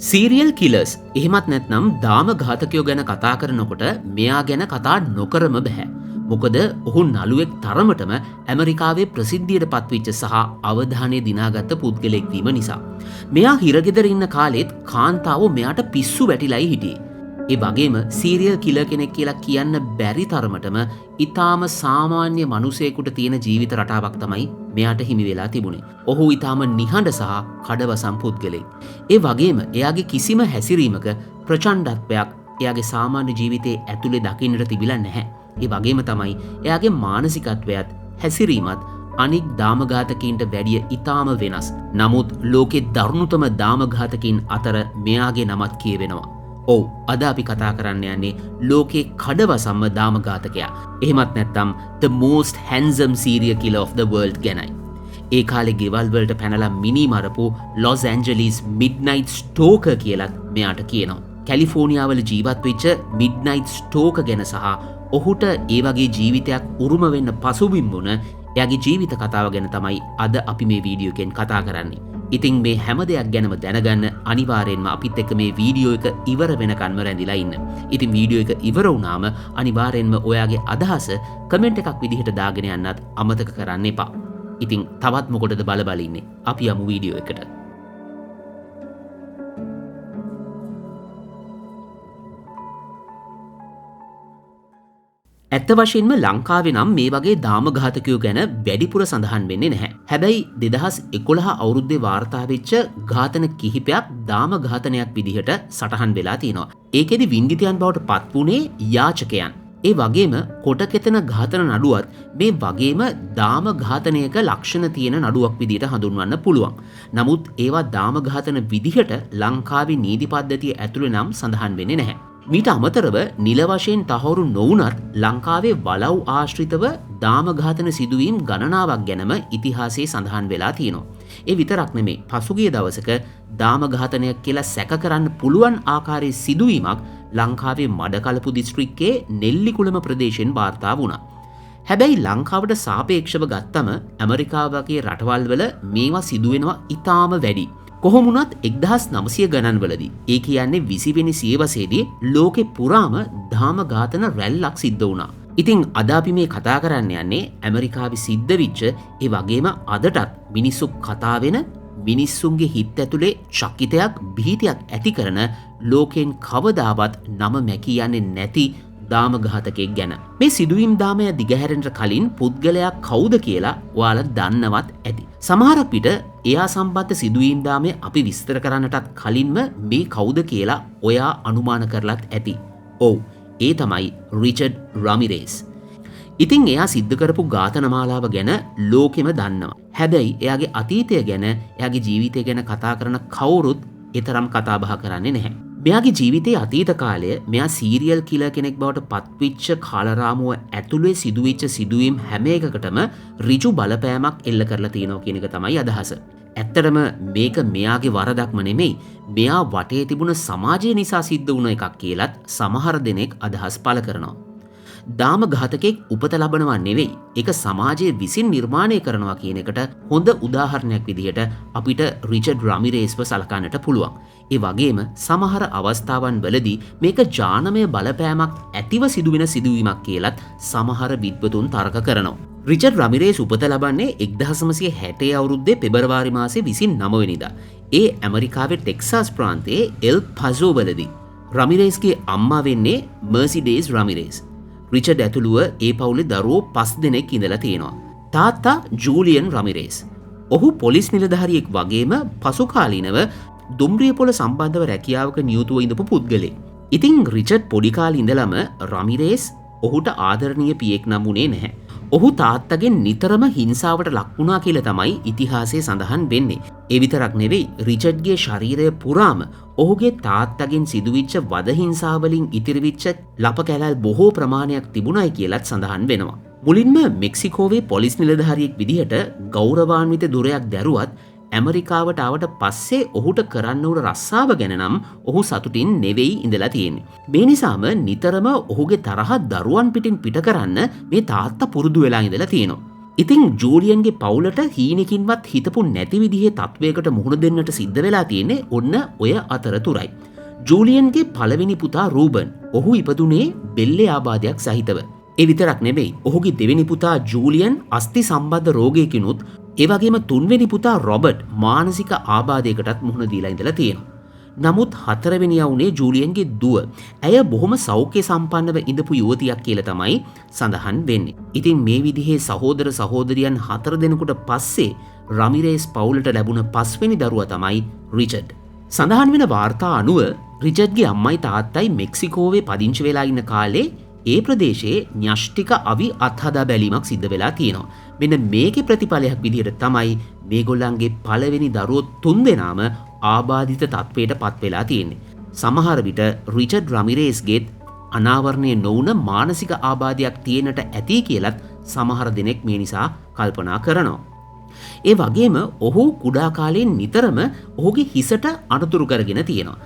Serial killers එහෙමත් නැත්නම් දාම ඝාතකයෝ ගැන කතා කරනකොට මෙයා ගැන කතා නොකරම බෑ. මොකද ඔහු නළුවෙක් තරමටම ඇමරිකාවේ ප්‍රසිද්ධියට පත්විච්ච සහ අවධානය දිනාගත්ත පුද්ගලෙක් වීම නිසා. මෙයා හිරගෙදර ඉන්න කාලෙත් කාන්තාවෝ මෙයාට පිස්සු වැටිලයි හිටියේ. ඒ වගේම සීරියල් කිලර් කෙනෙක් කියලා කියන්න බැරි තරමටම ඊටාම සාමාන්‍ය මිනිසෙකුට තියෙන ජීවිත රටාවක් තමයි මෙයාට හිමි වෙලා තිබුණේ. ඔහු ඊටාම නිහඬ සහ කඩවසම් පුද්ගලෙක්. ඒ වගේම එයාගේ කිසිම හැසිරීමක ප්‍රචණ්ඩත්වයක් එයාගේ සාමාන්‍ය ජීවිතයේ ඇතුලේ දකින්නට තිබිලා නැහැ. ඒ වගේම තමයි එයාගේ මානසිකත්වයත් හැසිරීමත් අනික් දාමඝාතකයින්ට වැඩිය ඊටාම වෙනස්. නමුත් ලෝකේ දරුණුතම දාමඝාතකයින් අතර මෙයාගේ නමත් කියවෙනවා. ඔව්, අද අපි කතා කරන්න යන්නේ ලෝකේ කඩවසම්ම දාමඝාතකයා. එහෙමත් නැත්නම් the most handsome serial killer of the world ගැනයි. ඒ කාලේ ගෙවල් වලට පැනලා මිනි මරපු Los Angeles Midnight Stalker කියලත් මෙයාට කියනවා. කැලිෆෝනියාවල ජීවත් වෙච්ච Midnight Stalker ගැන සහ ඔහුට ඒ වගේ ජීවිතයක් උරුම වෙන්න පසුබිම් වුණ එයාගේ ජීවිත කතාව ගැන තමයි අද අපි මේ වීඩියෝ එකෙන් කතා කරන්නේ. ඉතින් මේ හැම දෙයක් ගැනම දැනගන්න අනිවාර්යෙන්ම අපිත් එක්ක මේ වීඩියෝ එක ඉවර වෙනකන්ම රැඳිලා ඉන්න. ඉතින් වීඩියෝ එක ඉවර වුණාම අනිවාර්යෙන්ම ඔයාගේ අදහස කමෙන්ට් එකක් විදිහට දාගෙන යන්නත් අමතක කරන්න එපා. ඉතින් තවත් මොකටද බල බල ඉන්නේ? අපි යමු වීඩියෝ එකට. ඇත්ත වශයෙන්ම ලංකාවේ නම් මේ වගේ දාමඝාතකයෝ ගැන වැඩිපුර සඳහන් වෙන්නේ නැහැ. හැබැයි 2011 අවුරුද්දේ වාර්තා වෙච්ච ඝාතන කිහිපයක් දාමඝාතනයක් විදිහට සටහන් වෙලා තියෙනවා. ඒකෙදි වින්දිතයන් බවට පත් වුණේ යාචකයන්. ඒ වගේම කොටකෙතන ඝාතන නඩුවත් මේ වගේම දාමඝාතනයක ලක්ෂණ තියෙන නඩුවක් විදිහට හඳුන්වන්න පුළුවන්. නමුත් ඒවා දාමඝාතන විදිහට ලංකාවේ නීති පද්ධතිය ඇතුලේ නම් සඳහන් වෙන්නේ නැහැ. මීට අමතරව නිල වශයෙන් තහවුරු නොවුනත් ලංකාවේ වලව් ආශ්‍රිතව දාමඝාතන සිදුවීම් ගණනාවක් ගැනම ඉතිහාසයේ සඳහන් වෙලා තියෙනවා. ඒ විතරක් නෙමෙයි, පසුගිය දවසක දාමඝාතනයක් කියලා සැක කරන්න පුළුවන් ආකාරයේ සිදුවීමක් ලංකාවේ මඩකලපු දිස්ත්‍රික්කයේ නෙල්ලිකුළම ප්‍රදේශයෙන් වාර්තා වුණා. හැබැයි ලංකාවට සාපේක්ෂව ගත්තම ඇමරිකාව වගේ රටවල් වල මේවා සිදුවෙනවා ඉතාම වැඩි. කොහොම වුණත් 1900 ගණන් වලදී, ඒ කියන්නේ 20 වෙනි සියවසේදී ලෝකෙ පුරාම දාමඝාතන රැල්ලක් සිද්ධ වුණා. ඉතින් අද අපි මේ කතා කරන්න යන්නේ ඇමරිකාවේ සිද්ධ වෙච්ච, ඒ වගේම අදටත් මිනිස්සු කතා වෙන, මිනිස්සුන්ගේ හිත ඇතුලේ චකිතයක්, භීතියක් ඇති කරන ලෝකෙන් කවදාවත් නම මැකී යන්නේ නැති දාමඝාතකයෙක් ගැන. මේ සිදුවීම් දාමය දිගහැරෙන්න කලින් පුද්ගලයා කවුද කියලා ඔයාලා දන්නවත් ඇති. සමහරක් විට එයා සම්බන්ධ සිදුවීම් දාමය අපි විස්තර කරන්නටත් කලින්ම මේ කවුද කියලා ඔයා අනුමාන කරලත් ඇති. ඔව්, ඒ තමයි රිචඩ් රමිරේස්. ඉතින් එයා සිද්ධ කරපු ඝාතන මාලාව ගැන ලෝකෙම දන්නවා. හැබැයි එයාගේ අතීතය ගැන, එයාගේ ජීවිතය ගැන කතා කරන කවුරුත් එතරම් කතා බහ කරන්නේ නැහැ. මෙයාගේ ජීවිතයේ අතීත කාලය මෙයා සීරියල් කිලර් කෙනෙක් බවට පත්විච්ච කාලරාමුව ඇතුලේ සිදුවිච්ච සිදුවීම් හැම එකකටම ඍජු බලපෑමක් එල්ල කරලා තියෙනවා කියන එක තමයි අදහස. ඇත්තටම මේක මෙයාගේ වරදක්ම නෙමෙයි, මෙයා වටේ තිබුණ සමාජය නිසා සිද්ධ වුණ එකක් කියලත් සමහර දෙනෙක් අදහස් පළ කරනවා. දාමඝාතකෙක් උපත ලබනවා නෙවෙයි, ඒක සමාජය විසින් නිර්මාණය කරනවා කියන එකට හොඳ උදාහරණයක් විදිහට අපිට රිචඩ් රමිරේස්ව සලකන්නට පුළුවන්. ඒ වගේම සමහර අවස්ථාවන් වලදී මේක ජානමය බලපෑමක් ඇතිව සිදුවෙන සිදුවීමක් කියලත් සමහර විද්වතුන් තර්ක කරනවා. රිචඩ් රමිරේස් උපත ලබන්නේ 1960 අවුරුද්දේ පෙබරවාරි මාසේ 29 වෙනිදා. ඒ ඇමරිකාවේ ටෙක්සාස් ප්‍රාන්තයේ එල් පසෝ වලදී. රමිරේස්ගේ අම්මා වෙන්නේ මර්සිඩේස් රමිරේස්. රිචඩ් ඇතුළුව ඒ පවුලේ දරුවෝ 5 දෙනෙක් ඉඳලා තියෙනවා. තාත්තා ජූලියන් රමිරේස්. ඔහු පොලිස් නිලධාරියෙක් වගේම පසු කාලීනව දුම්රිය පොළ සම්බන්ධව රැකියාවක නියුතුව ඉඳපු පුද්ගලෙක්. ඉතින් රිචඩ් පොඩි කාලේ ඉඳලම රමිරේස් ඔහුට ආදරණීය පියෙක් නම් වුණේ නැහැ. ඔහු තාත්තගෙන් නිතරම හිංසාවට ලක් වුණා කියලා තමයි ඉතිහාසයේ සඳහන් වෙන්නේ. ඒ විතරක් නෙවෙයි, රිචඩ්ගේ ශරීරය පුරාම ඔහුගේ තාත්තගෙන් සිදුවිච්ච වද හිංසාවලින් ඉතිරිවිච්ච ලප කැලැල් බොහෝ ප්‍රමාණයක් තිබුණයි කියලත් සඳහන් වෙනවා. මුලින්ම මෙක්සිකෝවේ පොලිස් නිලධාරියෙක් විදිහට ගෞරවාන්විත දුරයක් දැරුවත් ඇමරිකාවට ආවට පස්සේ ඔහුට කරන්න උන රස්සාව ගැන නම් ඔහු සතුටින් නෙවෙයි ඉඳලා තියෙන්නේ. මේ නිසාම නිතරම ඔහුගේ තරහ දරුවන් පිටින් පිට කරන්න මේ තාත්තා පුරුදු වෙලා ඉඳලා තියෙනවා. ඉතින් ජූලියන්ගේ පවුලට හීනකින්වත් හිතපු නැති විදිහේ තත්වයකට මුහුණ දෙන්නට සිද්ධ වෙලා තියෙන්නේ ඔන්න ඔය අතරතුරයි. ජූලියන්ගේ පළවෙනි පුතා රූබන්. ඔහු ඉපදුනේ බෙල්ලේ ආබාධයක් සහිතව. ඒ විතරක් නෙමෙයි, ඔහුගේ දෙවෙනි පුතා ජූලියන් අස්ථි සම්බන්ධ රෝගයකිනුත්, ඒ වගේම තුන්වෙනි පුතා රොබර්ට් මානසික ආබාධයකටත් මුහුණ දීලා ඉඳලා තියෙනවා. නමුත් හතරවෙනියා වුණේ ජූලියන්ගේ දුව. ඇය බොහොම සෞඛ්‍ය සම්පන්නව ඉඳපු යුවතියක් කියලා තමයි සඳහන් වෙන්නේ. ඉතින් මේ විදිහේ සහෝදර සහෝදරියන් 4 දෙනෙකුට පස්සේ රමිරේස් පවුලට ලැබුණ පස්වෙනි දරුවා තමයි රිචඩ්. සඳහන් වෙන වාර්තා අනුව රිචඩ්ගේ අම්මයි තාත්තයි මෙක්සිකෝවේ පදිංචි වෙලා ඉන්න කාලේ ඒ ප්‍රදේශයේ න්‍යෂ්ටික අවි අත්හදා බැලීමක් සිද්ධ වෙලා තියෙනවා. මෙන්න මේකේ ප්‍රතිඵලයක් විදිහට තමයි මේගොල්ලන්ගේ පළවෙනි දරුවෝ 3 දෙනාම ආබාධිත තත්ත්වයට පත් වෙලා තියෙන්නේ. සමහර විට රිචඩ් රමිරේස්ගේත් අනාවරණය නොවුන මානසික ආබාධයක් තියෙනට ඇති කියලත් සමහර දෙනෙක් මේ නිසා කල්පනා කරනවා. ඒ වගේම ඔහු කුඩා කාලේ නිතරම ඔහුගේ හිසට අනතුරු කරගෙන තියෙනවා.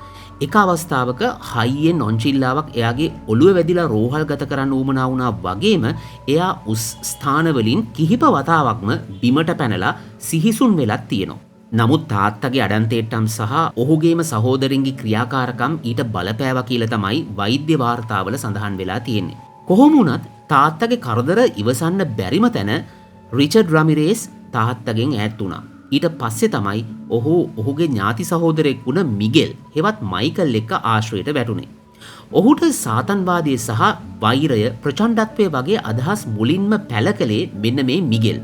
එක අවස්ථාවක හයියෙන් නොන්චිල්ලාවක් එයාගේ ඔළුව වැදිලා රෝහල් ගත කරන්න උවමනා වුණා වගේම එයා උස් ස්ථානවලින් කිහිප වතාවක්ම බිමට පැනලා සිහිසුන් වෙලත් තියෙනවා. නමුත් තාත්තගේ අඩන්තේට්ටම් සහ ඔහුගේම සහෝදරින්ගේ ක්‍රියාකාරකම් ඊට බලපෑවා කියලා තමයි වෛද්‍ය වාර්තාවල සඳහන් වෙලා තියෙන්නේ. කොහොම වුණත් තාත්තගේ කරදර ඉවසන්න බැරිම තැන රිචඩ් රමිරේස් තාත්තගෙන් ඈත් වුණා. ඊට පස්සේ තමයි ඔහු ඔහුගේ ඥාති සහෝදරයෙක් වුණ මිගෙල් හෙවත් මයිකල් එක්ක ආශ්‍රයයට වැටුනේ. ඔහුට සාතන්වාදය සහ වෛරය ප්‍රචණ්ඩත්වය වගේ අදහස් මුලින්ම පැල කළේ මෙන්න මේ මිගෙල්.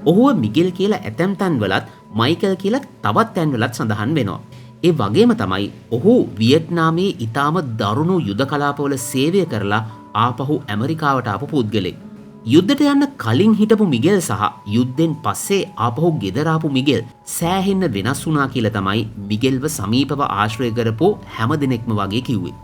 ඔහුව මිගෙල් කියලා ඇතැම් තැන්වලත් මයිකල් කියලා තවත් තැන්වලත් සඳහන් වෙනවා. ඒ වගේම තමයි ඔහු වියට්නාමයේ ඊටාම දරුණු යුද කලාපවල සේවය කරලා ආපහු ඇමරිකාවට ආපු පුද්ගලෙක්. යුද්ධට යන්න කලින් හිටපු මිගෙල් සහ යුද්ධෙන් පස්සේ ආපහු ගෙදර ආපු මිගෙල් සෑහෙන්න වෙනස් වුණා කියලා තමයි මිගෙල්ව සමීපව ආශ්‍රය කරපු හැම දෙනෙක්ම වගේ කිව්වේ.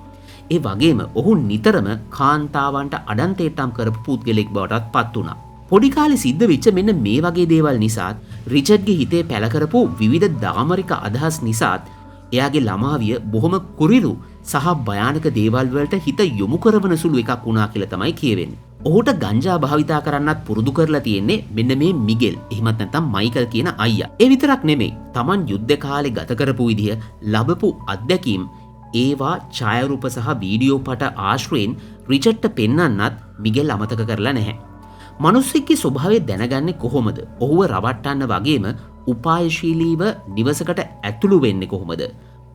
ඒ වගේම ඔහු නිතරම කාන්තාවන්ට අඩන්තේට්ටම් කරපු පුද්ගලෙක් බවටත් පත් වුණා. පොඩි කාලේ සිද්ධ වෙච්ච මෙන්න මේ වගේ දේවල් නිසාත් රිචඩ්ගේ හිතේ පැල කරපු විවිධ දාමරික අදහස් නිසාත් එයාගේ ළමාවිය බොහොම කුරිරු සහ භයානක දේවල් වලට හිත යොමු කරවන සුළු එකක් වුණා කියලා තමයි කියවෙන්නේ. ඔහුට ගංජා භාවිතා කරන්නත් පුරුදු කරලා තියෙන්නේ මෙන්න මේ මිගෙල් එහෙමත් නැත්නම් මයිකල් කියන අයියා. ඒ විතරක් නෙමෙයි, Taman යුද්ධ කාලේ ගත කරපු විදිය, ලැබපු අත්දැකීම් ඒවා ඡායාරූප සහ වීඩියෝ පට ආශ්‍රයෙන් රිචඩ්ට පෙන්වන්නත් මිගෙල් අමතක කරලා නැහැ. මිනිස්සෙක්ගේ ස්වභාවය දැනගන්නේ කොහොමද? ඔහුව රවට්ටන්න වගේම උපායශීලීව නිවසකට ඇතුළු වෙන්නේ කොහොමද?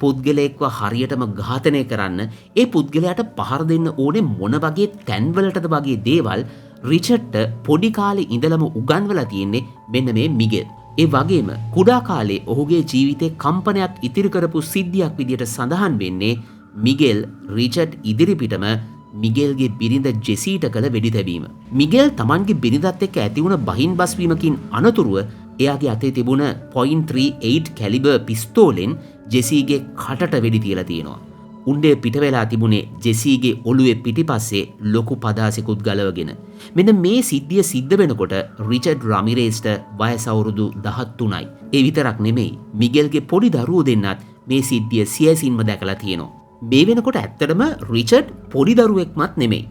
පුද්ගලයෙක්ව හරියටම ඝාතනය කරන්න ඒ පුද්ගලයාට පහර දෙන්න ඕනේ මොන වගේ තැන්වලටද වගේ දේවල් රිචඩ්ට පොඩි කාලේ ඉඳලම උගන්වලා තියෙන්නේ මෙන්න මේ මිගෙල්. ඒ වගේම කුඩා කාලේ ඔහුගේ ජීවිතේ කම්පනයක් ඉතිරි කරපු සිද්ධියක් විදියට සඳහන් වෙන්නේ මිගෙල් රිචඩ් ඉදිරිපිටම මිගෙල්ගේ බිරිඳ ජෙසීට කළ වෙඩි තැබීම. මිගෙල් තමන්ගේ බිරිඳත් එක්ක ඇති වුණ බහින් බස්වීමකින් අනතුරුව එයාගේ අතේ තිබුණ .38 කැලිබර් පිස්තෝලෙන් ජෙසීගේ කටට වෙඩි තියලා තියෙනවා. උණ්ඩේ පිට වෙලා තිබුණේ ජෙසීගේ ඔළුවේ පිටිපස්සේ ලොකු පදාසෙකුත් ගලවගෙන. මෙන්න මේ සිද්ධිය සිද්ධ වෙනකොට රිචඩ් රමිරේස්ට වයස අවුරුදු 13යි. ඒ විතරක් නෙමෙයි, මිගෙල්ගේ පොඩි දරුවෝ දෙන්නත් මේ සිද්ධිය සියසින්ම දැකලා තියෙනවා. මේ වෙනකොට ඇත්තටම රිචඩ් පොඩි දරුවෙක්මත් නෙමෙයි.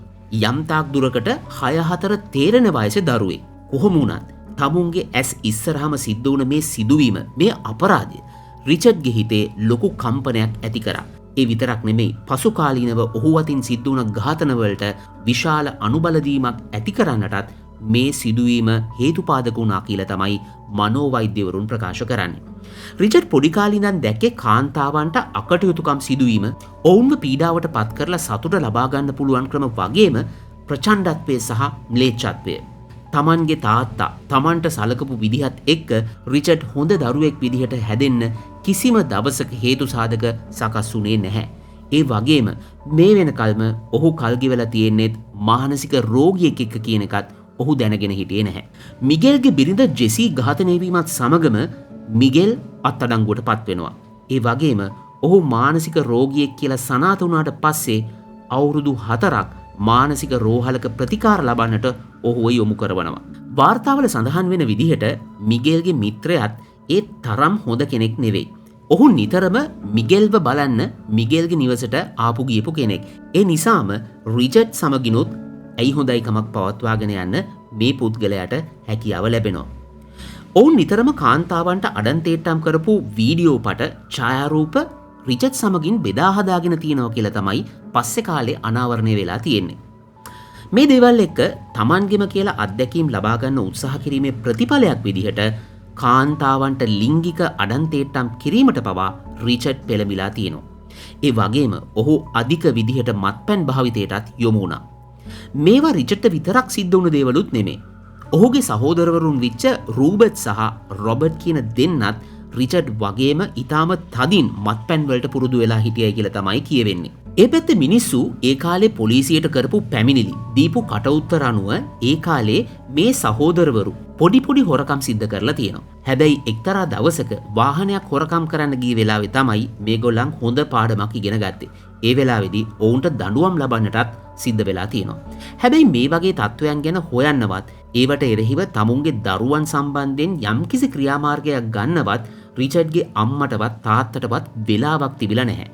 යම් තාක් දුරකට 6-4 තේරෙන වයසේ දරුවෙක්. කොහොම වුණත් තමුන්ගේ ඇස් ඉස්සරහම සිද්ධ වුණ මේ සිදුවීම, මේ අපරාධය රිචඩ්ගේ හිතේ ලොකු කම්පනයක් ඇති කරා. ඒ විතරක් නෙමෙයි, පසු කාලීනව ඔහු අතින් සිද්ධ වුණ ඝාතනවලට විශාල අනුබල දීමක් ඇති කරන්නටත් මේ සිදුවීම හේතුපාදක වුණා කියලා තමයි මනෝවෛද්‍යවරුන් ප්‍රකාශ කරන්නේ. රිචඩ් පොඩි කාලේ ඉඳන් දැක්කේ කාන්තාවන්ට අකටයුතුකම් සිදුවීම, ඔවුන්ව පීඩාවට පත් කරලා සතුට ලබා ගන්න පුළුවන් ක්‍රම වගේම ප්‍රචණ්ඩත්වය සහ ම්ලේච්ඡත්වය. තමන්ගේ තාත්තා තමන්ට සලකපු විදිහත් එක්ක රිචඩ් හොඳ දරුවෙක් විදිහට හැදෙන්න කිසිම දවසක හේතු සාධක සකස් වුණේ නැහැ. ඒ වගේම මේ වෙනකල්ම ඔහු කල්ගෙවලා තියෙන්නේත් මානසික රෝගියෙක් එක්ක කියන එකත් ඔහු දැනගෙන හිටියේ නැහැ. මිගෙල්ගේ බිරිඳ ජෙසී ඝාතනය වීමත් සමගම මිගෙල් අත්අඩංගුවට පත් වෙනවා. ඒ වගේම ඔහු මානසික රෝගියෙක් කියලා සනාථ වුණාට පස්සේ අවුරුදු 4ක් මානසික රෝහලක ප්‍රතිකාර ලබන්නට ඔහුව යොමු කරවනවා. වාර්තාවල සඳහන් වෙන විදිහට මිගෙල්ගේ මිත්‍රයාත් ඒ තරම් හොඳ කෙනෙක් නෙවෙයි. ඔහු නිතරම මිගෙල්ව බලන්න මිගෙල්ගේ නිවසට ආපු ගියපු කෙනෙක්. ඒ නිසාම රිචඩ් සමගිනුත් ඇයි හොඳයි කමක් පවත්වාගෙන යන්න මේ පුද්ගලයාට හැකියාව ලැබෙනවා. ඔවුන් නිතරම කාන්තාවන්ට අඩන්තේට්ටම් කරපු වීඩියෝ පට ඡායාරූප රිචඩ් සමගින් බෙදා හදාගෙන තියෙනවා කියලා තමයි පස්සේ කාලේ අනාවරණය වෙලා තියෙන්නේ. මේ දේවල් එක්ක තමන්ගෙම කියලා අත්දැකීම් ලබා ගන්න උත්සාහ කිරීමේ ප්‍රතිඵලයක් විදිහට කාන්තාවන්ට ලිංගික අඩන්තේට්ටම් කිරීමට පවා රිචඩ් පෙළඹිලා තියෙනවා. ඒ වගේම ඔහු අධික විදිහට මත්පැන් භාවිතයටත් යොමු වුණා. මේවා රිචඩ්ට විතරක් සිද්ධ වුණු දේවලුත් නෙමෙයි. ඔහුගේ සහෝදරවරුන් විච්ච රූබර්ට් සහ රොබර්ට් කියන දෙන්නත් රිචඩ් වගේම ඊටාම තදින් මත්පැන් වලට පුරුදු වෙලා හිටියයි කියලා තමයි කියවෙන්නේ. ඒ පැත්තේ මිනිස්සු ඒ කාලේ පොලිසියට කරපු පැමිණිලි දීපු කට උත්තර අනුව ඒ කාලේ මේ සහෝදරවරු පොඩි පොඩි හොරකම් සිද්ධ කරලා තියෙනවා. හැබැයි එක්තරා දවසක වාහනයක් හොරකම් කරන්න ගිය වෙලාවේ තමයි මේගොල්ලන් හොඳ පාඩමක් ඉගෙන ගත්තේ. ඒ වෙලාවේදී ඔවුන්ට දඬුවම් ලබන්නටත් සිද්ධ වෙලා තියෙනවා. හැබැයි මේ වගේ තත්ත්වයන් ගැන හොයන්නවත් ඒවට එරෙහිව තමුන්ගේ දරුවන් සම්බන්ධයෙන් යම්කිසි ක්‍රියාමාර්ගයක් ගන්නවත් රිචඩ්ගේ අම්මටවත් තාත්තටවත් වෙලාවක් තිබිලා නැහැ.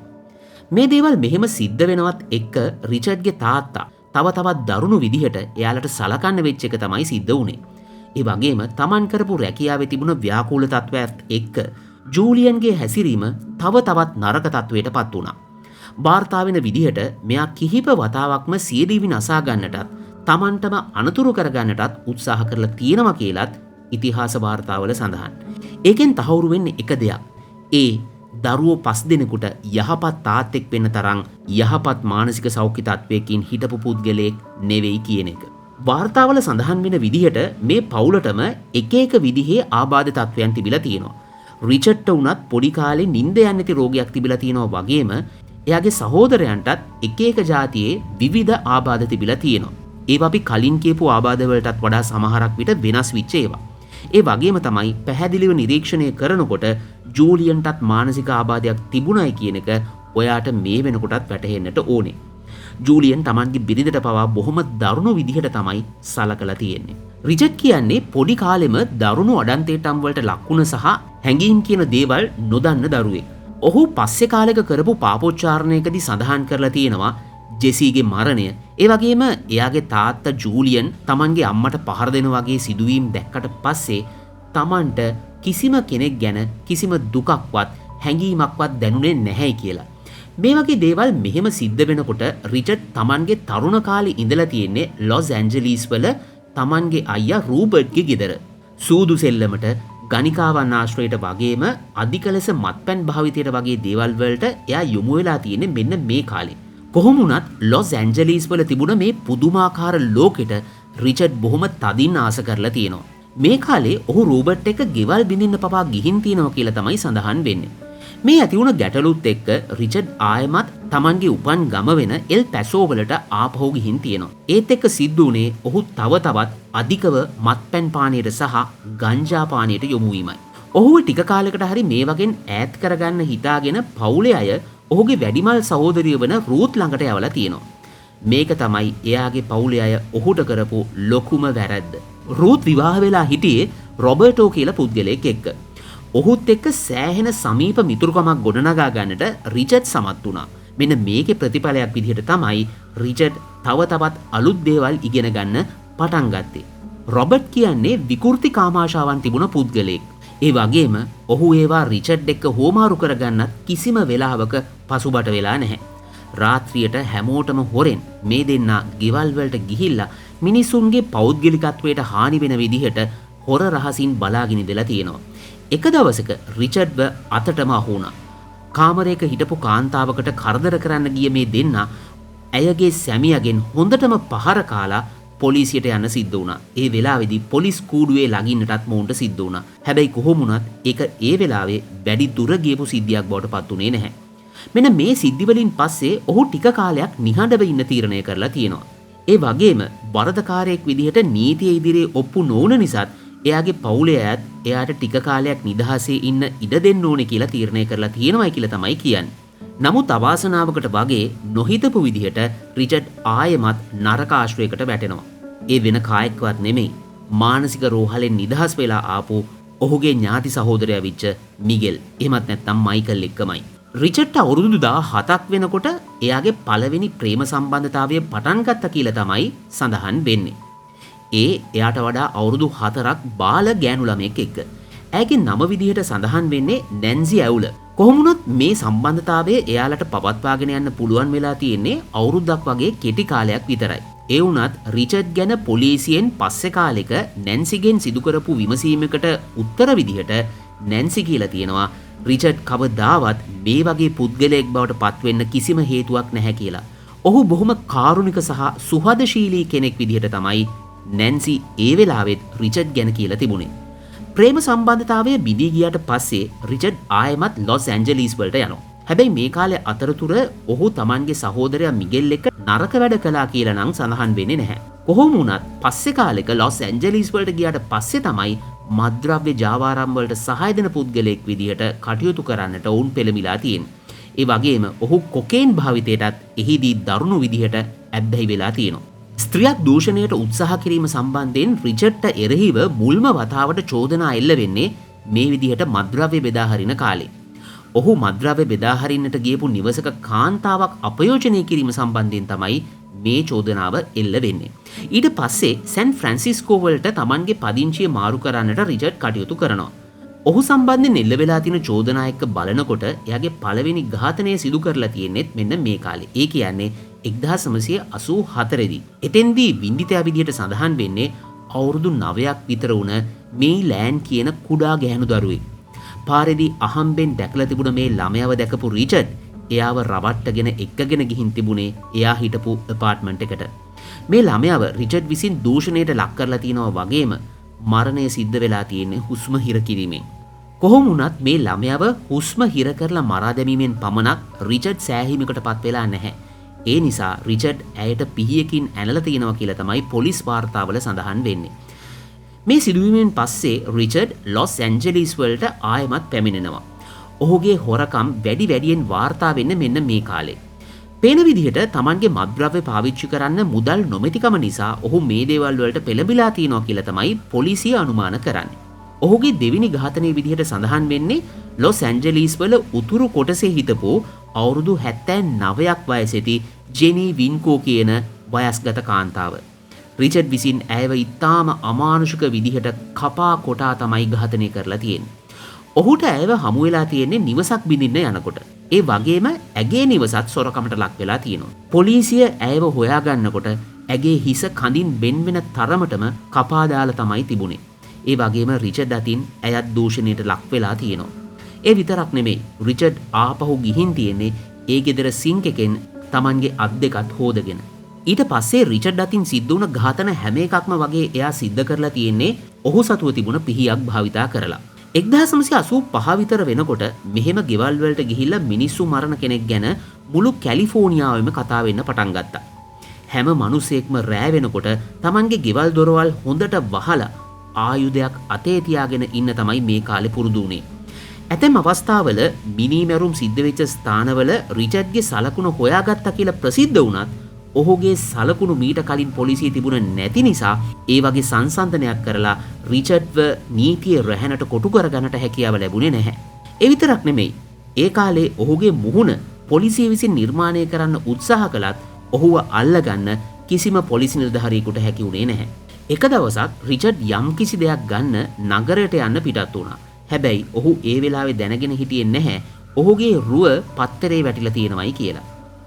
මේ දේවල් මෙහෙම සිද්ධ වෙනවත් එක්ක රිචඩ්ගේ තාත්තා තව තවත් දරුණු විදිහට එයාලට සලකන්න වෙච්ච එක තමයි සිද්ධ වුණේ. ඒ වගේම තමන් කරපු රැකියාවේ තිබුණ ව්‍යාකූල තත්ත්වයත් එක්ක ජූලියන්ගේ හැසිරීම තව තවත් නරක තත්ත්වයට පත් වුණා. වාර්තා වෙන විදිහට මෙයා කිහිප වතාවක්ම සියදිවි නසා ගන්නටත් තමන්ටම අනතුරු කරගන්නටත් උත්සාහ කරලා තියෙනවා කියලත් ඉතිහාස වාර්තාවල සඳහන්. ඒකෙන් තහවුරු වෙන්නේ එක දෙයක්. ඒ දරුවෝ 5 දෙනෙකුට යහපත් තාත්තෙක් වෙන්න තරම් යහපත් මානසික සෞඛ්‍ය තත්ත්වයකින් හිටපු පුද්ගලයෙක් නෙවෙයි කියන එක. වාර්තාවල සඳහන් වෙන විදිහට මේ පවුලටම එක එක විදිහේ ආබාධ තත්ත්වයන් තිබිලා තියෙනවා. රිචඩ්ට වුණත් පොඩි කාලේ නිින්ද යන්නේ නැති රෝගයක් තිබිලා තියෙනවා වගේම එයාගේ සහෝදරයන්ටත් එක එක ජාතියේ විවිධ ආබාධ තිබිලා තියෙනවා. ඒවා අපි කලින් කියපු ආබාධ වලටත් වඩා සමහරක් විට වෙනස් වෙච්ච ඒවා. ඒ වගේම තමයි පැහැදිලිව නිරීක්ෂණය කරනකොට ජූලියන්ටත් මානසික ආබාධයක් තිබුණයි කියන එක ඔයාට මේ වෙනකොටත් වැටහෙන්නට ඕනේ. ජූලියන් තමන්ගේ බිරිඳට පවා බොහොම දරුණු විදිහට තමයි සලකලා තියෙන්නේ. රිචඩ් කියන්නේ පොඩි කාලෙම දරුණු අඩන්තේටම් වලට ලක්වුණ සහ හැඟීම් කියන දේවල් නොදන්න දරුවෙක්. ඔහු පස්සේ කාලෙක කරපු පාපොච්චාරණයකදී සඳහන් කරලා තියෙනවා ජෙසීගේ මරණය, ඒ වගේම එයාගේ තාත්තා ජූලියන් තමන්ගේ අම්මට පහර දෙන වගේ සිදුවීම් දැක්කට පස්සේ තමන්ට කිසිම කෙනෙක් ගැන කිසිම දුකක්වත් හැඟීමක්වත් දැනුනේ නැහැයි කියලා. මේ වගේ දේවල් මෙහෙම සිද්ධ වෙනකොට රිචඩ් තමන්ගේ තරුණ කාලේ ඉඳලා තියෙන්නේ ලොස් ඇන්ජලීස් වල තමන්ගේ අයියා රූබර්ට්ගේ ගෙදර. සූදු සෙල්ලමට, ගණිකාවන් ආශ්‍රයයට වගේම අධික ලෙස මත්පැන් භාවිතයට වගේ දේවල් වලට එයා යොමු වෙලා තියෙන්නේ මෙන්න මේ කාලේ. කොහොම වුණත් ලොස් ඇන්ජලීස් වල තිබුණ මේ පුදුමාකාර ලෝකෙට රිචඩ් බොහොම තදින් ආස කරලා තියෙනවා. මේ කාලේ ඔහු රූබර්ට් එක්ක ගෙවල් බිඳින්න පවා ගිහින් තියෙනවා කියලා තමයි සඳහන් වෙන්නේ. මේ ඇති වුණ ගැටලුත් එක්ක රිචඩ් ආයෙමත් තමන්ගේ උපන් ගම වෙන එල් පැසෝ වලට ආපහු ගිහින් තියෙනවා. ඒත් එක්ක සිද්ධ වුණේ ඔහු තව තවත් අධිකව මත්පැන් පානයට සහ ගංජා පානයට යොමු වීමයි. ඔහුව ටික කාලයකට හරි මේ වගෙන් ඈත් කරගන්න හිතාගෙන පවුලේ අය ඔහුගේ වැඩිමල් සහෝදරිය වන රූත් ළඟට යවලා තියෙනවා. මේක තමයි එයාගේ පවුලේ අය ඔහුට කරපු ලොකුම වැරැද්ද. රූත් විවාහ වෙලා හිටියේ රොබර්ටෝ කියලා පුද්ගලයෙක් එක්ක. ඔහුත් එක්ක සෑහෙන සමීප මිතුරුකමක් ගොඩනගා ගන්නට රිචඩ් සමත් වුණා. මෙන්න මේකේ ප්‍රතිඵලයක් විදිහට තමයි රිචඩ් තව තවත් අලුත් දේවල් ඉගෙන ගන්න පටන් ගත්තේ. රොබර්ට් කියන්නේ විකෘති කාමාශාවන් තිබුණ පුද්ගලයෙක්. ඒ වගේම ඔහු ඒවා රිචඩ් එක්ක හෝමාරු කරගන්නත් කිසිම වෙලාවක පසුබට වෙලා නැහැ. රාත්‍රියට හැමෝටම හොරෙන් මේ දෙන්නා ගෙවල් වලට ගිහිල්ලා මිනිසුන්ගේ පෞද්ගලිකත්වයට හානි වෙන විදිහට හොර රහසින් බලාගෙන ඉඳලා තියෙනවා. එක දවසක රිචඩ්ව අතටම අහු වුණා. කාමරයක හිටපු කාන්තාවකට කරදර කරන්න ගිය මේ දෙන්නා ඇයගේ සැමියාගෙන් හොඳටම පහර කාලා පොලිසියට යන්න සිද්ධ වුණා. ඒ වෙලාවේදී පොලිස් කූඩුවේ ළඟින්නටත් මොවුන්ට සිද්ධ වුණා. හැබැයි කොහොම වුණත් ඒක ඒ වෙලාවේ වැඩි දුර ගියපු සිද්ධියක් බවට පත් වුණේ නැහැ. මෙන්න මේ සිද්ධි වලින් පස්සේ ඔහු ටික කාලයක් නිහඬව ඉන්න තීරණය කරලා තියෙනවා. ඒ වගේම වරදකාරයෙක් විදිහට නීතිය ඉදිරියේ ඔප්පු නොවුන නිසාත් එයාගේ පවුලේ අයත් එයාට ටික කාලයක් නිදහසේ ඉන්න ඉඩ දෙන්න ඕනේ කියලා තීරණය කරලා තියෙනවයි කියලා තමයි කියන්නේ. නමුත් අවාසනාවකට වගේ නොහිතපු විදිහට රිචඩ් ආයෙමත් නරක ආශ්‍රයකට වැටෙනවා. ඒ වෙන කායෙක්වත් නෙමෙයි, මානසික රෝහලෙන් නිදහස් වෙලා ආපු ඔහුගේ ඥාති සහෝදරයා විච්ච මිගෙල්, එහෙමත් නැත්නම් මයිකල් එක්කමයි. රිචඩ්ට අවුරුදු 17ක් වෙනකොට එයාගේ පළවෙනි ප්‍රේම සම්බන්ධතාවය පටන් ගත්තා කියලා තමයි සඳහන් වෙන්නේ. ඒ එයාට වඩා අවුරුදු 4ක් බාල ගෑනු ළමයෙක් එක්ක. ඇයගේ නම විදිහට සඳහන් වෙන්නේ නැන්සි ඇවුල. කොහොම වුණත් මේ සම්බන්ධතාවය එයාලට පවත්වාගෙන යන්න පුළුවන් වෙලා තියෙන්නේ අවුරුද්දක් වගේ කෙටි කාලයක් විතරයි. ඒ වුණත් රිචඩ් ගැන පොලිසියෙන් පස්සේ කාලෙක නැන්සිගෙන් සිදු කරපු විමසීමකට උත්තර විදිහට නැන්සි කියලා තියෙනවා රිචඩ් කවදාවත් මේ වගේ පුද්ගලයෙක් බවට පත්වෙන්න කිසිම හේතුවක් නැහැ කියලා. ඔහු බොහොම කාරුණික සහ සුහදශීලී කෙනෙක් විදිහට තමයි නැන්සි ඒ වෙලාවෙත් රිචඩ් ගැන කියලා තිබුණේ. ප්‍රේම සම්බන්ධතාවය බිඳී ගියාට පස්සේ රිචඩ් ආයෙමත් ලොස් ඇන්ජලීස් වලට යනවා. හැබැයි මේ කාලේ අතරතුර ඔහු තමන්ගේ සහෝදරයා මිගෙල් එක්ක නරක වැඩ කළා කියලා නම් සඳහන් වෙන්නේ නැහැ. කොහොම වුණත් පස්සේ කාලෙක ලොස් ඇන්ජලීස් වලට ගියාට පස්සේ තමයි මත්ද්‍රව්‍ය ජාවාරම් වලට සහාය දෙන පුද්ගලයෙක් විදිහට කටයුතු කරන්නට ඔවුන් පෙළඹිලා තියෙන්නේ. ඒ වගේම ඔහු කොකේන් භාවිතයටත් එහිදී දරුණු විදිහට ඇබ්බැහි වෙලා තියෙනවා. ස්ත්‍රියක් දූෂණයට උත්සාහ කිරීම සම්බන්ධයෙන් රිචඩ්ට එරෙහිව මුල්ම වතාවට චෝදනා එල්ල වෙන්නේ මේ විදිහට මත්ද්‍රව්‍ය බෙදා හරින කාලේ. ඔහු මත්ද්‍රව්‍ය බෙදා හරින්නට ගියපු නිවසක කාන්තාවක් අපයෝජනය කිරීම සම්බන්ධයෙන් තමයි මේ චෝදනාව එල්ල වෙන්නේ. ඊට පස්සේ සැන් ෆ්‍රැන්සිස්කෝ වලට තමන්ගේ පදිංචිය මාරු කරන්නට රිචඩ් කටයුතු කරනවා. ඔහු සම්බන්ධයෙන් එල්ල වෙලා තියෙන චෝදනා එක්ක බලනකොට එයාගේ පළවෙනි ඝාතනය සිදු කරලා තියෙන්නේත් මෙන්න මේ කාලේ. ඒ කියන්නේ 1984 දී. එතෙන්දී වින්දිතයා විදිහට සඳහන් වෙන්නේ අවුරුදු 9ක් විතර වුණ මේ ලෑන් කියන කුඩා ගැහැණු දරුවෙක්. පාරේදී අහම්බෙන් දැකලා තිබුණ මේ ළමයාව දැකපු රිචඩ් එයාව රවට්ටගෙන එක්කගෙන ගිහින් තිබුණේ එයා හිටපු ඇපාර්ට්මන්ට් එකට. මේ ළමයාව රිචඩ් විසින් දූෂණයට ලක් කරලා තිනවා වගේම මරණය සිද්ධ වෙලා තියෙන්නේ හුස්ම හිර කිරීමෙන්. කොහොම වුණත් මේ ළමයාව හුස්ම හිර කරලා මරා දැමීමෙන් පමණක් රිචඩ් සෑහීමකට පත් වෙලා නැහැ. ඒ නිසා රිචඩ් ඇයට පිහියකින් ඇනලා තියෙනවා කියලා තමයි පොලිස් වාර්තාවල සඳහන් වෙන්නේ. මේ සිදුවීමෙන් පස්සේ රිචඩ් ලොස් ඇන්ජලීස් වලට ආයෙමත් පැමිණෙනවා. ඔහුගේ හොරකම් වැඩි වැඩියෙන් වාර්තා වෙන්නේ මෙන්න මේ කාලේ. පේන විදිහට තමන්ගේ මත්ද්‍රව්‍ය පාවිච්චි කරන්න මුදල් නොමැතිකම නිසා ඔහු මේ දේවල් වලට පෙළඹිලා තියෙනවා කියලා තමයි පොලිසිය අනුමාන කරන්නේ. ඔහුගේ දෙවෙනි ඝාතනය විදිහට සඳහන් වෙන්නේ ලොස් ඇන්ජලීස් වල උතුරු කොටසේ හිටපු අවුරුදු 79ක් වයසේදී ජෙනි වින්කෝ කියන වයස්ගත කාන්තාව. රිචඩ් විසින් ඇයව ඉතාම අමානුෂික විදිහට කපා කොටා තමයි ඝාතනය කරලා තියෙන්නේ. ඔහුට ඇයව හමු වෙලා තියෙන්නේ නිවසක් බිඳින්න යනකොට. ඒ වගේම ඇගේ නිවසත් සොරකමට ලක් වෙලා තියෙනවා. පොලිසිය ඇයව හොයාගන්නකොට ඇගේ හිස කඳින් වෙන් වෙන තරමටම කපා දාලා තමයි තිබුණේ. ඒ වගේම රිචඩ් අතින් ඇයත් දූෂණයට ලක් වෙලා තියෙනවා. ඒ විතරක් නෙමෙයි, රිචඩ් ආපහු ගිහින් තියෙන්නේ ඒ ගෙදර සිංක් එකෙන් Tamanගේ අත් දෙකත් හොදගෙන. ඊට පස්සේ රිචඩ් අතින් සිද්ධ වුණ ඝාතන හැම එකක්ම වගේ එයා සිද්ධ කරලා තියෙන්නේ ඔහු සතුව තිබුණ පිහියක් භාවිතා කරලා. 1985 විතර වෙනකොට මෙහෙම ගෙවල් වලට ගිහිල්ලා මිනිස්සු මරණ කෙනෙක් ගැන මුළු කැලිෆෝනියාවෙම කතා වෙන්න පටන් ගත්තා. හැම මිනිසෙක්ම රෑ වෙනකොට Tamanගේ ගෙවල් දොරවල් හොඳට වහලා ආයුධයක් අතේ තියාගෙන ඉන්න තමයි මේ කාලේ පුරුදු වුණේ. ඇතැම් අවස්ථාවල මිනීමැරුම් සිද්ධ වෙච්ච ස්ථානවල රිචඩ්ගේ සලකුණු හොයාගත්තා කියලා ප්‍රසිද්ධ වුණත් ඔහුගේ සලකුණු මීට කලින් පොලිසිය තිබුණ නැති නිසා ඒ වගේ සංසන්දනයක් කරලා රිචඩ්ව නීතියේ රැහැනට කොටු කරගන්නට හැකියාව ලැබුණේ නැහැ. ඒ විතරක් නෙමෙයි, ඒ කාලේ ඔහුගේ මුහුණ පොලිසිය විසින් නිර්මාණය කරන්න උත්සාහ කළත් ඔහුව අල්ලගන්න කිසිම පොලිසි නිලධාරියෙකුට හැකි වුණේ නැහැ. එක දවසක් රිචඩ් යම්කිසි දෙයක් ගන්න නගරයට යන්න පිටත් වුණා. හැබැයි ඔහු ඒ වෙලාවේ දැනගෙන හිටියේ නැහැ ඔහුගේ රුව පත්තරේ වැටිලා තියෙනවයි කියලා.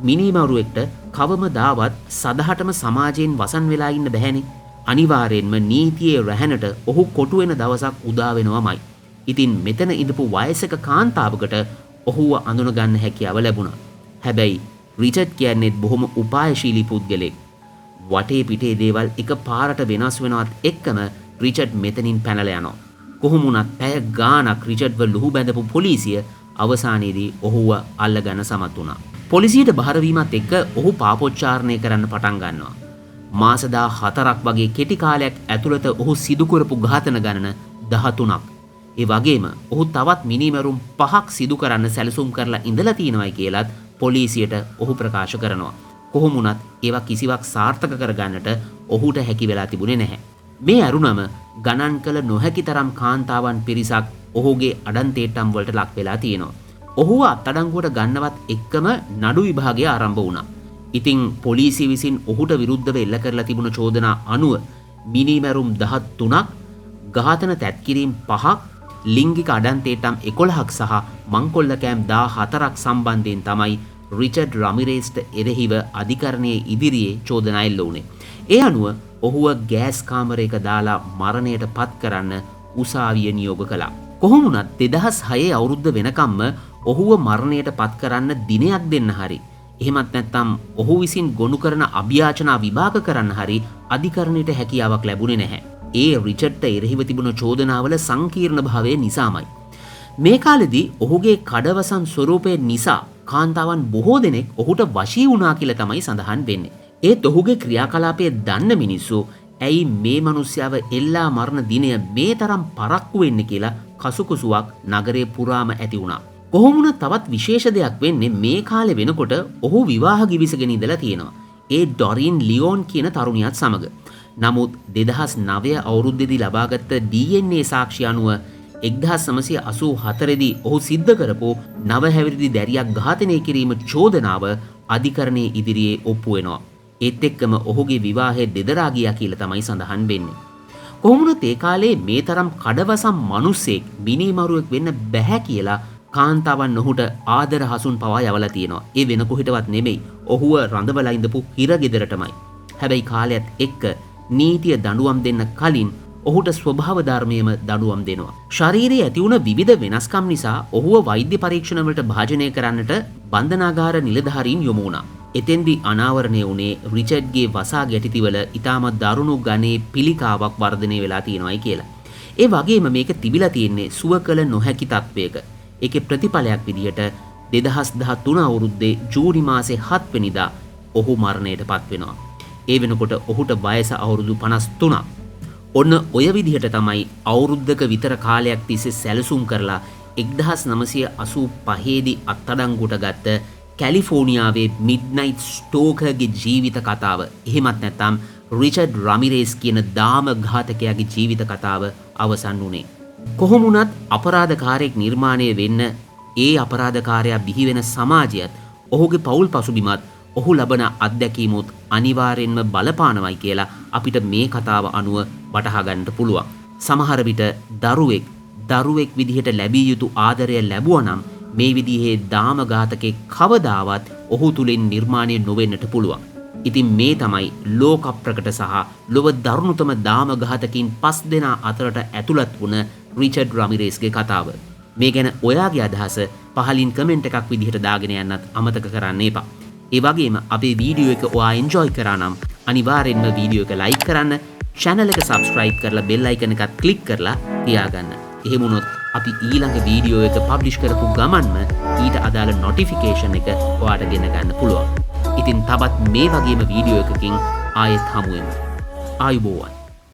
මිනීමරුවෙක්ට කවමදාවත් සදහටම සමාජයෙන් වසන් වෙලා ඉන්න බැහැනේ. අනිවාර්යෙන්ම නීතියේ රැහැනට ඔහු කොටු වෙන දවසක් උදා වෙනවමයි. ඉතින් මෙතන ඉඳපු වයසක කාන්තාවකට ඔහුව අඳුන ගන්න හැකියාව ලැබුණා. හැබැයි රිචඩ් කියන්නේත් බොහොම උපායශීලී පුද්ගලෙක්. වටේ පිටේ දේවල් එක පාරට වෙනස් වෙනවත් එක්කම රිචඩ් මෙතනින් පැනලා යනවා. කොහොම වුණත් පැය ගාණක් රිචඩ්ව ලුහු බැඳපු පොලිසිය අවසානයේදී ඔහුව අල්ලගන්න සමත් වුණා. පොලිසියට බහරවීමත් එක්ක ඔහු පාපොච්චාරණය කරන්න පටන් ගන්නවා. මාස 14ක් වගේ කෙටි කාලයක් ඇතුළත ඔහු සිදු කරපු ඝාතන ගණන 13ක්. ඒ වගේම ඔහු තවත් මිනීමැරුම් 5ක් සිදු කරන්න සැලසුම් කරලා ඉඳලා තියෙනවයි කියලත් පොලිසියට ඔහු ප්‍රකාශ කරනවා. කොහොම වුණත් ඒවා කිසිවක් සාර්ථක කරගන්නට ඔහුට හැකි වෙලා තිබුණේ නැහැ. මේ අරුණම ගණන් කළ නොහැකි තරම් කාන්තාවන් පිරිසක් ඔහුගේ අඩන්තේට්ටම් වලට ලක් වෙලා තියෙනවා. ඔහුව අත්අඩංගුවට ගන්නවත් එක්කම නඩු විභාගය ආරම්භ වුණා. ඉතින් පොලිසිය විසින් ඔහුට විරුද්ධව එල්ල කරලා තිබුණ චෝදනා අනුව මිනීමැරුම් 13ක්, ඝාතන තැත්කිරීම් 5ක්, ලිංගික අඩන්තේටම් 11ක් සහ මංකොල්ල කෑම් 14ක් සම්බන්ධයෙන් තමයි රිචඩ් රමිරේස්ට එරෙහිව අධිකරණයේ ඉදිරියේ චෝදනා එල්ල වුණේ. ඒ අනුව ඔහුව ගෑස් කාමරයක දාලා මරණයට පත් කරන්න උසාවිය නියෝග කළා. කොහොම වුණත් 2006 අවුරුද්ද වෙනකම්ම ඔහුව මරණයට පත් කරන්න දිනයක් දෙන්න හරි, එහෙමත් නැත්නම් ඔහු විසින් ගොනු කරන අභියාචනා විභාග කරන්න හරි අධිකරණයට හැකියාවක් ලැබුණේ නැහැ. ඒ රිචඩ්ට එරෙහිව තිබුණ චෝදනාවල සංකීර්ණ භාවය නිසාමයි. මේ කාලෙදී ඔහුගේ කඩවසම් ස්වරූපය නිසා කාන්තාවන් බොහෝ දෙනෙක් ඔහුට වශී වුණා කියලා තමයි සඳහන් වෙන්නේ. ඒත් ඔහුගේ ක්‍රියාකලාපය දන්න මිනිස්සු ඇයි මේ මිනිස්යාව එල්ලා මරණ දිනය මේ තරම් පරක්කු වෙන්නේ කියලා කසුකුසුවක් නගරේ පුරාම ඇති වුණා. කොහොම වුණත් තවත් විශේෂ දෙයක් වෙන්නේ මේ කාලේ වෙනකොට ඔහු විවාහ ගිවිසගෙන ඉඳලා තියෙනවා. ඒ ඩොරින් ලියෝන් කියන තරුණියත් සමග. නමුත් 2009 අවුරුද්දේදී ලබාගත් DNA සාක්ෂි අනුව 1984 දී ඔහු සිද්ධ කරපු නව හැවිරිදි දැරියක් ඝාතනය කිරීම චෝදනාව අධිකරණයේ ඉදිරියේ ඔප්පු වෙනවා. ඒත් එක්කම ඔහුගේ විවාහය දෙදරා ගියා කියලා තමයි සඳහන් වෙන්නේ. කොහොම වුණත් ඒ කාලේ මේ තරම් කඩවසම් මිනිස්සෙක් මිනීමරුවෙක් වෙන්න බැහැ කියලා කාන්තාවන් ඔහුට ආදර හසුන් පවා යවලා තියෙනවා. ඒ වෙන කොහෙටවත් නෙමෙයි, ඔහුව රඳවලා ඉඳපු හිරගෙදරටමයි. හැබැයි කාලයත් එක්ක නීතිය දඬුවම් දෙන්න කලින් ඔහුට ස්වභාව ධර්මයේම දඬුවම් දෙනවා. ශරීරයේ ඇති වුණ විවිධ වෙනස්කම් නිසා ඔහුව වෛද්‍ය පරීක්ෂණ වලට භාජනය කරන්නට බන්ධනාගාර නිලධාරීන් යොමු වුණා. එතෙන්දී අනාවරණය වුණේ රිචඩ්ගේ වසා ගැටිතිවල ඉතාමත් දරුණු ගණයේ පිළිකාවක් වර්ධනය වෙලා තියෙනවායි කියලා. ඒ වගේම මේක තිබිලා තියෙන්නේ සුව කළ නොහැකි තත්වයක. ඒකේ ප්‍රතිඵලයක් විදිහට 2013 අවුරුද්දේ ජූනි මාසේ 7 වෙනිදා ඔහු මරණයට පත් වෙනවා. ඒ වෙනකොට ඔහුට වයස අවුරුදු 53ක්. ඔන්න ඔය විදිහට තමයි අවුරුද්දක විතර කාලයක් තිස්සේ සැලසුම් කරලා 1985 දී අත්අඩංගුවට ගත්ත කැලිෆෝනියාවේ මිඩ්නයිට් ස්ටෝකර්ගේ ජීවිත කතාව, එහෙමත් නැත්නම් රිචඩ් රමිරේස් කියන දාම ඝාතකයාගේ ජීවිත කතාව අවසන් වුණේ. කොහොම වුණත් අපරාධකාරයෙක් නිර්මාණය වෙන්න ඒ අපරාධකාරයා බිහි වෙන සමාජයත් ඔහුගේ පවුල් පසුබිමත් ඔහු ලබන අත්දැකීමුත් අනිවාර්යෙන්ම බලපානවයි කියලා අපිට මේ කතාව අනුව වටහා ගන්නට පුළුවන්. සමහර විට දරුවෙක් විදිහට ලැබිය යුතු ආදරය ලැබුවා නම් මේ විදිහේ දාම ඝාතකෙක් කවදාවත් ඔහු තුලින් නිර්මාණය නොවෙන්නට පුළුවන්. ඉතින් මේ තමයි ලෝක ප්‍රකට සහ ලොව දරුණුතම දාම ඝාතකින් 5 දෙනා අතරට ඇතුළත් වුණ රිචඩ් රමිරේස්ගේ කතාව. මේ ගැන ඔයාගේ අදහස පහලින් කමෙන්ට් එකක් විදිහට දාගෙන යන්නත් අමතක කරන්න එපා. ඒ වගේම අපේ වීඩියෝ එක ඔයා එන්ජොයි කරා නම් අනිවාර්යෙන්ම වීඩියෝ එක ලයික් කරන්න, චැනල් එක සබ්ස්ක්‍රයිබ් කරලා බෙල් අයිකන් එකත් ක්ලික් කරලා තියාගන්න. එහෙම වුණොත් අපි ඊළඟ වීඩියෝ එක පබ්ලිෂ් කරපු ගමන්ම ඊට අදාළ නොටිෆිකේෂන් එක ඔයාට ගෙන ගන්න පුළුවන්. ඉතින් තවත් මේ වගේම වීඩියෝ එකකින් ආයෙත් හමු වෙමු. ආයුබෝවන්.